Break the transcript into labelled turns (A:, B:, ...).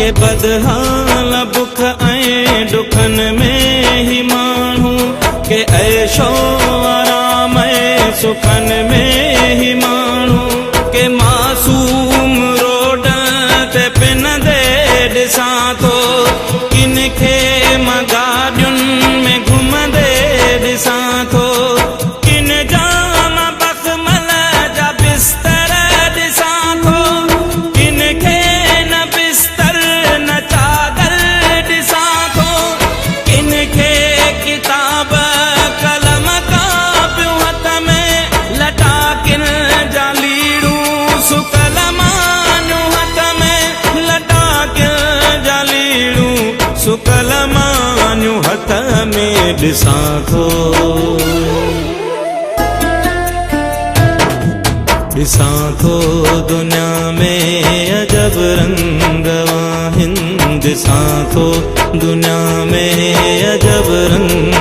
A: ڪي بدحال بک ۽ ڏکن ۾ هي ماڻهو، ڪي عيش و آرام ۽ سکن ۾ هي ماڻهو، ڪي معصوم روڊ تي پنندي ڏسان ٿو، ڪن کي مان گاڏين ۾ گهمندي ڏسان ٿو، ڪن جا مان بخمل جا بستر ڏسان ٿو، ڪن کي نه بستر نه چادر ڏسان ٿو، ڪن کي ڪتاب قلم ڪاپيون هٿ ۾، لٽا ڪن جا ليڙون سڪل مانيون هٿ ۾، لٽا ڪن جا ليڙون سڪل مانيون هٿ ۾ ڏسان ٿو. ڏسان ٿو دنيا ۾ عجب رنگ آهن، ڏسان ٿو دنيا ۾ عجب رنگ